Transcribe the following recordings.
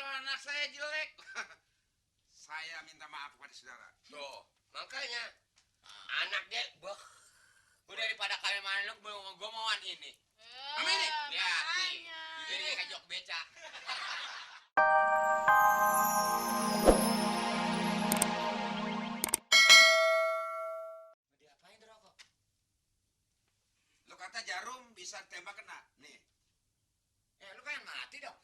anak saya jelek. Saya minta maaf kepada saudara. Tuh, makanya anak dia gue daripada kalian mana lu gue mauan ini. Apa ini? Lihat nih. Jadi kayak jok beca. Diapain tuh rokok? Lu kata jarum bisa tembak kena. Nih. Lu kan mati dong.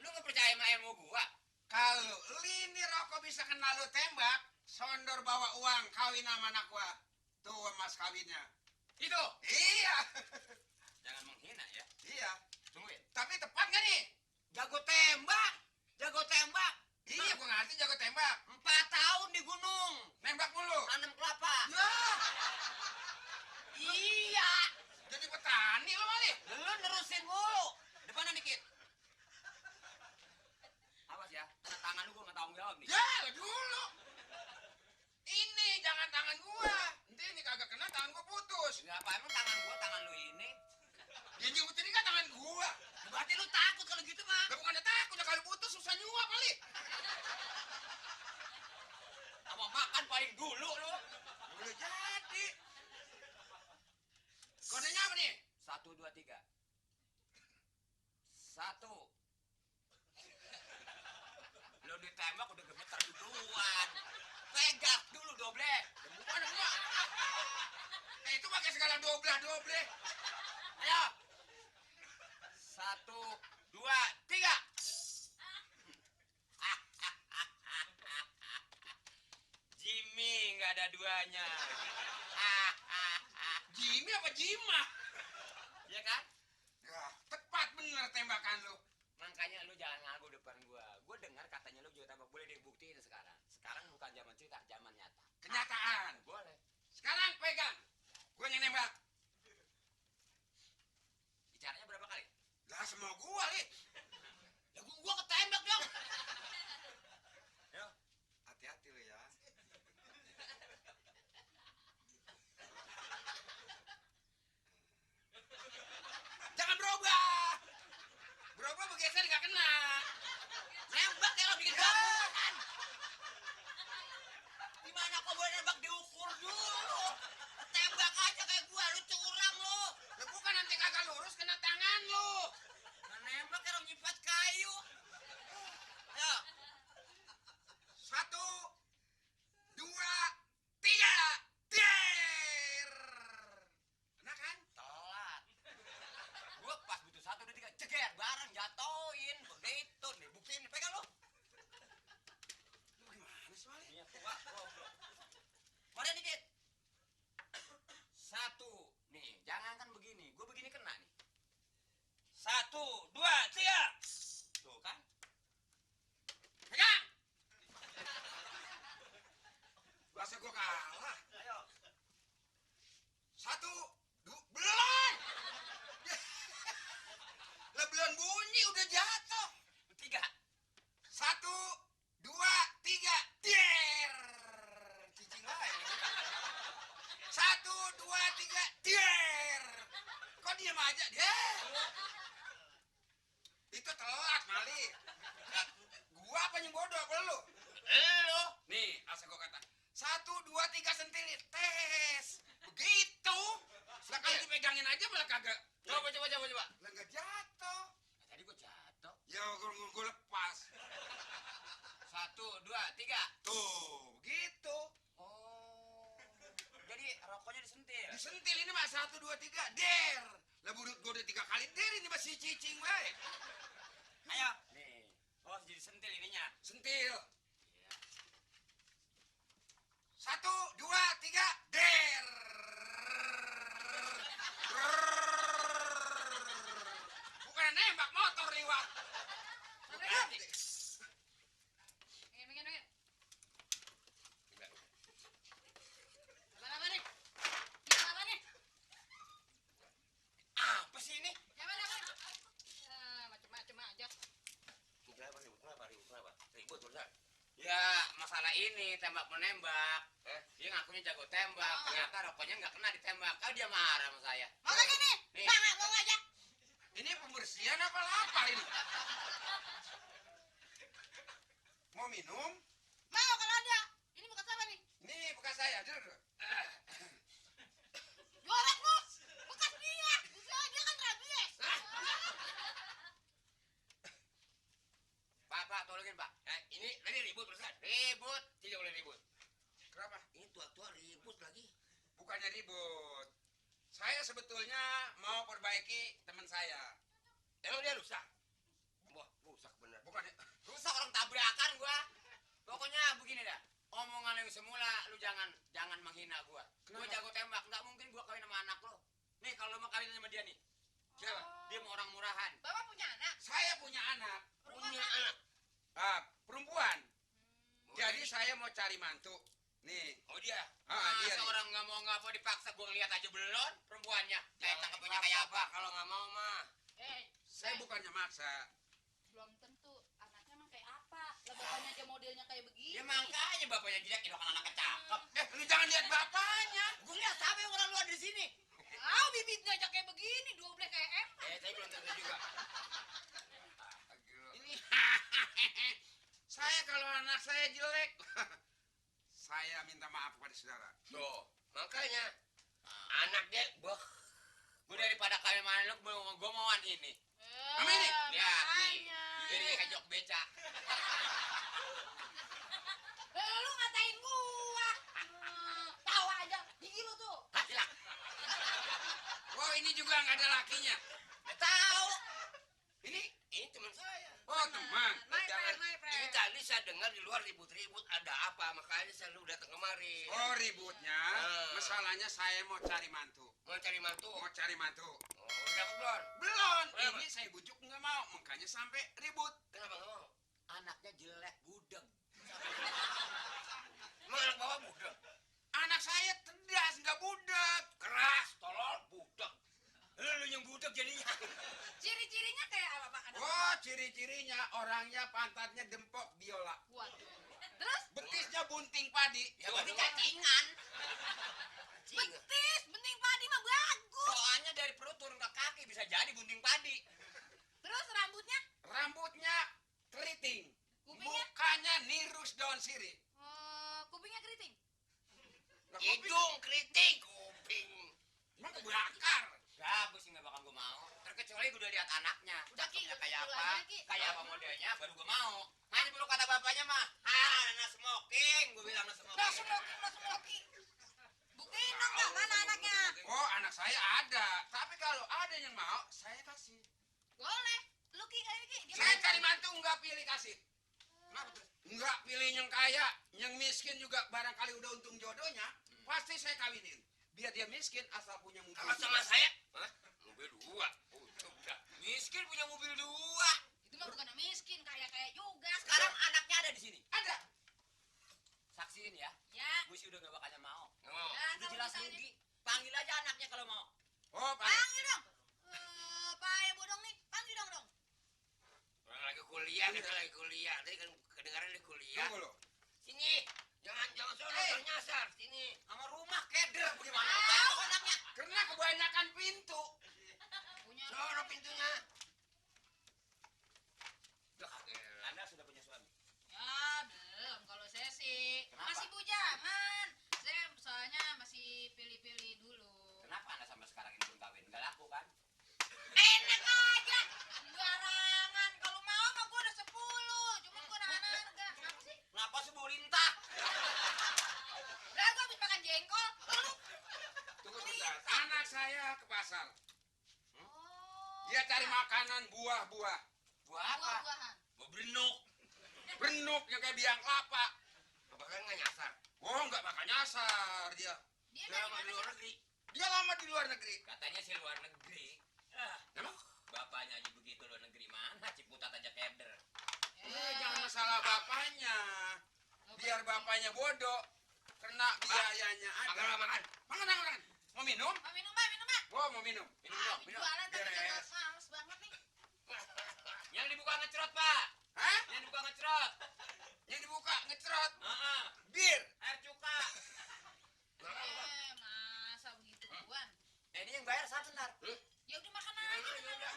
Lu nggak percaya sama ilmu gua? Kalau ini rokok bisa kena lu tembak, Sondor bawa uang kawin sama anak gua. Tuh emas kawinnya. Itu. Iya. Jangan menghina ya. Iya. Tungguin. Tapi tepat gak nih? Jago tembak. Jago tembak. Iya, gua ngerti jago tembak. 4 tahun di gunung. Nembak mulu. Tanam kelapa. Ya, Iya. jadi petani lu kali. Lu nerusin mulu. Depannya dikit. Awas ya. Kena tangan lu gua nggak tanggung jawab nih. Ya, dulu. Ini jangan tangan gua. Nanti ini kagak kena tangan gua putus. Enggak apa emang tangan gua tangan lu ini. Yang nyebut ini kan tangan gua. Berarti lu takut kalau gitu mah. Lah bukannya takut, ya kalau putus susah nyuap kali. Sama makan paling dulu lu. Udah jadi. Kodenya apa nih? 1 2 3. 1. Lu ditembak udah gemeter duluan. Pegang dulu doble. Bukan gua. Itu pakai segala doble. Ayo. 1 2 3. Jimmy nggak ada duanya. Jimmy apa Jima? Ya kan? Ya, tepat bener tembakan lu. Makanya lu jangan ngaku depan gua. Gua dengar katanya lu juga tembak, boleh dibuktiin sekarang. Sekarang bukan zaman cerita, zaman nyata. Kenyataan. Boleh. Sekarang pegang. Gua yang nembak. Bicaranya berapa kali? Lah semua gua, Li. Ya gua ketembak dong. Yo. Hati-hati lu ya. Jangan berubah. Berubah bergeser nggak kena. Nembak ya lo bikin bangunan. Gimana kok boleh nembak diukur dulu? Tembak aja kayak gua, lu curang lu. Lah bukan nanti kagak lurus kena tangan lu. Nah, nembak ya lo nyipat kayu. Ayo. 1 2 3. Der. Kena kan? Telat. Gua pas butuh 1 2 3 ceger bareng jatoin. Begitu nih, buktiin nih, pegang lu. Lu gimana sih, Wali? Iya, tua, goblok. Mari dikit. 1. Nih, jangan kan begini. Gua begini kena nih. 1 2 3. Tuh kan? Pegang. Masa gua kalah? Ayo. 1 2 belum. Lah belum bunyi udah jatuh. 3. 1 2 3. Der. Cicing lain. 1 2 3. Der. Kok diam aja? Der. Itu telat, Mali. Gua apa yang bodoh apa lu? Lu. Nih, asal gua kata. 1 2 3 sentilit. Tes. Begitu. Lah kalau dipegangin aja malah kagak. Coba. Lah enggak jatuh. Tadi gua jatuh. Ya gua lepas. 1 2 3. Tuh, begitu. Oh. Jadi rokoknya disentil. Disentil ini mah 1 2 3 der. Lah gua udah 3 kali der ini masih cicing bae. Ayo. Nih. Oh, jadi sentil ininya. Sentil. Iya. 1 2 3 der. Bukan nembak motor liwat. Ganti. Minggir. Apa nih? Apa nih? Apa sih ini? Apa? Macam-macam aja. Ribut urusan. Ya, masalah ini tembak menembak. Dia ngakunya jago tembak. Ternyata rokoknya nggak kena ditembak. Kalau dia marah sama saya. Makanya nih. Nih. Mau aja. Ini pembersihan apa lapar ini? Mau minum? Mau kalau ada. Ini bekas apa nih? Nih bekas saya. Jorok lu. Bekas dia. Dia kan rabies. Pak, tolongin Pak. Ini ribut perusahaan. Ribut. Tidak boleh ribut. Kenapa? Ini tua-tua ribut lagi. Bukannya ribut. Saya sebetulnya mau perbaiki teman saya. Emang dia rusak? Wah, rusak bener. Bukan. Rusak orang tabrakan gua. Pokoknya begini dah. Omongan yang semula lu jangan menghina gua. Gua Kenapa? jago tembak, nggak mungkin gua kawin sama anak lo. Nih kalau lu mau kawin sama dia nih. Siapa? Dia mau orang murahan. Bapak punya anak. Saya punya anak. Punya anak. Perempuan. Oh, Jadi ini- saya mau cari mantu. Nih. Oh dia. Dia. nih. Seorang nggak mau ngapa dipaksa gua ngeliat aja belum perempuannya. Kayak Jangan cakepnya dipaksa, kayak apa? Pak, kalau nggak mau mah. Saya bukannya maksa. Belum tentu anaknya emang kayak apa. Lah bapaknya aja modelnya kayak begini. Ya makanya bapaknya jelek, ini kan anaknya cakep. Lu jangan lihat bapaknya. Gua lihat siapa yang orang luar di sini. Tahu bibitnya aja kayak begini, dua belas kayak Saya belum tentu juga. Ini saya kalau anak saya jelek, saya minta maaf kepada saudara. Tuh, makanya anak dia, boh. Gua daripada kawin sama lu, gua mauan ini. Apa ini? Lihat nih. Makanya. Ini kayak jok beca. Lu ngatain gua. Tahu aja, gigi lu tuh. Hah, hilang. Oh ini juga nggak ada lakinya. Tahu. Ini teman saya. Oh teman. Jangan, ini tadi saya dengar di luar ribut-ribut ada apa, makanya saya lu datang kemari. Oh ributnya. Masalahnya saya mau cari mantu. Mau cari mantu. Mau cari mantu. Oh, udah dapat belum? Belum. Kenapa? Ini saya bujuk nggak mau, makanya sampai ribut. Kenapa nggak mau? Anaknya jelek, budeg. Emang anak bawa budak? Anak saya cerdas, nggak budak. Keras, tolol, budak. Lu yang budak jadinya. Ciri-cirinya kayak apa, Pak? Oh ciri-cirinya orangnya pantatnya dempok biola. Waduh. Terus Betisnya bunting padi. Ya berarti cacingan. betis, bening padi mah bagus. Soalnya dari perut turun ke kaki bisa jadi bunting padi. Terus rambutnya? Rambutnya keriting. Kupingnya? Mukanya nirus daun sirih. Kupingnya keriting. Nah, kuping- Hidung keriting, kuping. Emang kebakar. Bagus sih nggak bakal gua mau. Terkecuali gua udah lihat anaknya. Udah, Ki, Cakepnya kayak udah apa? aja, Ki. Kayak apa modelnya baru gua mau. Hanya perlu kata bapaknya mah. Anak smoking, gua bilang anak smoking. Nah, smoking. Buktiin dong, Kak, mana anaknya? Oh anak saya ada. Tapi kalau ada yang mau, saya kasih. Boleh. Lu Ki, ayo Ki. Saya cari mantu nggak pilih kasih. Kenapa tuh? Nggak pilih yang kaya, yang miskin juga barangkali udah untung jodohnya. Pasti saya kawinin. Biar dia miskin asal punya mobil. Kalau sama saya, hah? Mobil dua. Oh, udah. Miskin punya mobil dua. Itu mah bukan miskin, kaya-kaya juga. Sekarang anaknya ada di sini. Ada. Saksiin ya. Ya. Gue sih udah gak bakalnya mau. Nggak mau. Ya, Udah kalau jelas misalnya- rugi. Panggil aja anaknya kalau mau. Oh Pak. Panggil dong. Pak ya bodong nih, panggil dong. Orang lagi kuliah, kita lagi kuliah. Tadi kan kedengaran di kuliah. Tunggu lo. Sini, jangan sono nyasar. Sini. Sama rumah keder bagaimana? Ah. Tahu anaknya. Karena kebanyakan pintu. Punya Sono pintunya. Anda sudah punya suami. Ya, belum. Kalau saya sih Kenapa? masih bujangan. Saya soalnya masih pilih-pilih dulu. Kenapa Anda sampai sekarang ini belum kawin? Gak laku kan? Enak aja. Sembarangan. Kalau mau mah gua udah 10. Cuma gua nahan harga. Kenapa sih? Kenapa subuh lintah? Lah gua habis makan jengkol. Lu. Tunggu sebentar. Anak saya ke pasar. Oh. Dia cari makanan buah-buah. Buah apa? Buah-buahan. Buah berenuk. Benuk yang kayak biang kelapa. Apakah nggak nyasar? Oh nggak makan nyasar dia. Dia Dia dari sama di mana luar sih? negeri. Dia lama di luar negeri. Katanya sih luar negeri. Ah, Emang? bapaknya aja begitu luar negeri mana? Ciputat aja keder. Jangan masalah bapaknya. Biar bapaknya bodoh. Kena biayanya ada. Makan makan. Makan. Mau minum? Mau minum, Mbak, minum, Mbak. Oh mau minum. Minum Ah, dong, minum. jualan tapi Beres. kagak males banget nih. Yang dibuka ngecrot, Pak. Hah? Yang dibuka ngecrot. Yang dibuka ngecerot. Heeh. Bir. Air cuka. Masa begituan? Ini yang bayar saat ntar. Ya udah makan aja.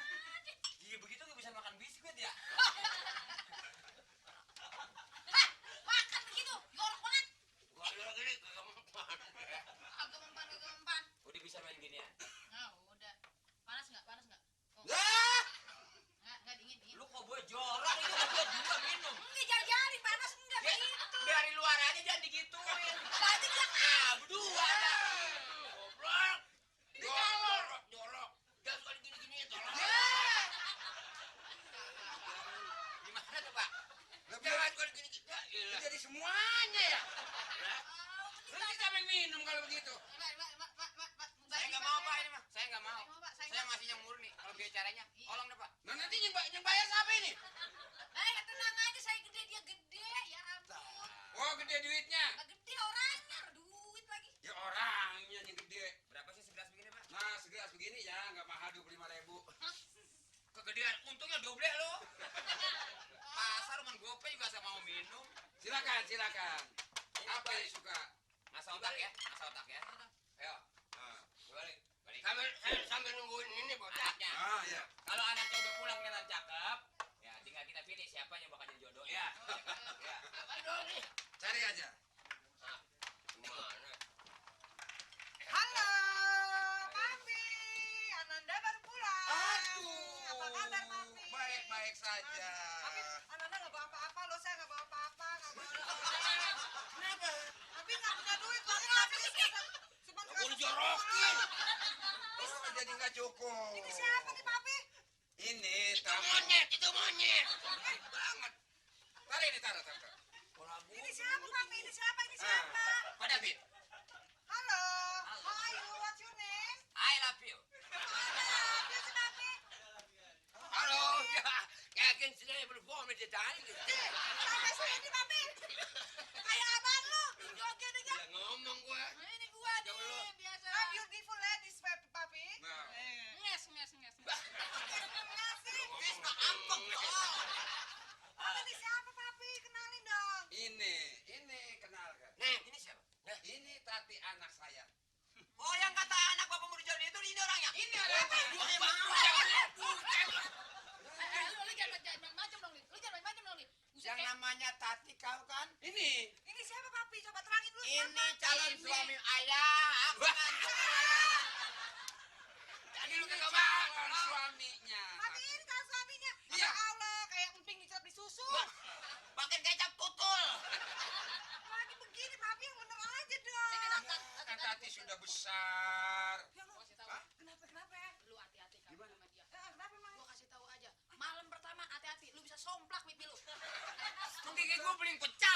Iya begitu nggak bisa makan biskuit ya? Hah, gede duitnya? Gak gede orangnya, duit lagi. Ya orangnya yang gede. Berapa sih segelas begini, Pak? Nah, segelas begini ya, nggak mahal 25.000. Kegedean, untungnya doble lo. Pasar rumah gope juga saya mau minum. Silakan, silakan. Apa yang suka? Masa otak ya, masa otak ya. Ayo, Ah, balik. Balik. Sambil nungguin ini bocah. Anaknya. ya. Kalau anaknya udah pulang dengan cakep, ya tinggal kita pilih siapa yang bakal jadi jodoh ya. Ya. Apa dong nih? Cari aja. Gimana? Halo, Mami. Ananda baru pulang. Aduh. Apa kabar, Mami? Baik-baik saja. Tapi Ananda nggak bawa apa-apa loh, saya nggak bawa apa-apa, nggak bawa. Kenapa? Tapi nggak punya duit, Mami habis. Cuma Aku dijorokin. Oh, jadi nggak cukup. Ini siapa nih, Papi? Ini Itu tamu. monyet, itu monyet. Banget. Taruh ini, taruh, taruh. Ini siapa, Papi? Ini siapa? Ini siapa? Pak David, Halo. How are you? What's your name? I love you. Dia si Papi. Halo, ya. Yakin sudah berform di tadi. Sampai sini, Papi. Kayak abang lu. Joget aja. Ya ngomong gua. Nah, ini gua nih, biasa. Ah, beautiful ladies, Papi. Nah, Nges, nges, nges. Ngasih. Ngomong. Papi ini siapa, Papi? Kenalin dong. ini kenalkan. Nih, ini siapa? Nah, Ini Tati anak saya. Oh, yang kata anak bapak mau dijodohin itu ini orangnya. Ini orangnya. Lu jangan macam dong nih. Lu jangan macam dong nih. Buset, Yang namanya Tati kau kan? Ini. Ini siapa, Papi? Coba terangin dulu. Ini siapa? calon suami ayah. Aku jadi lu Ini kagak calon mau. suaminya. Papi ini kan suaminya. Iya. Ya Allah, kayak emping dicelup di susu. pakai kecap tutul. Lagi begini, Papi yang bener aja dong. Sini, Nak. Kan Tati sudah besar. Ya, lu, Kasih tahu. kenapa ya? Lu hati-hati kamu sama dia. Kenapa emang? Gua kasih tahu aja. Malam pertama hati-hati, lu bisa somplak pipi lu. Gigi gue beling pecah.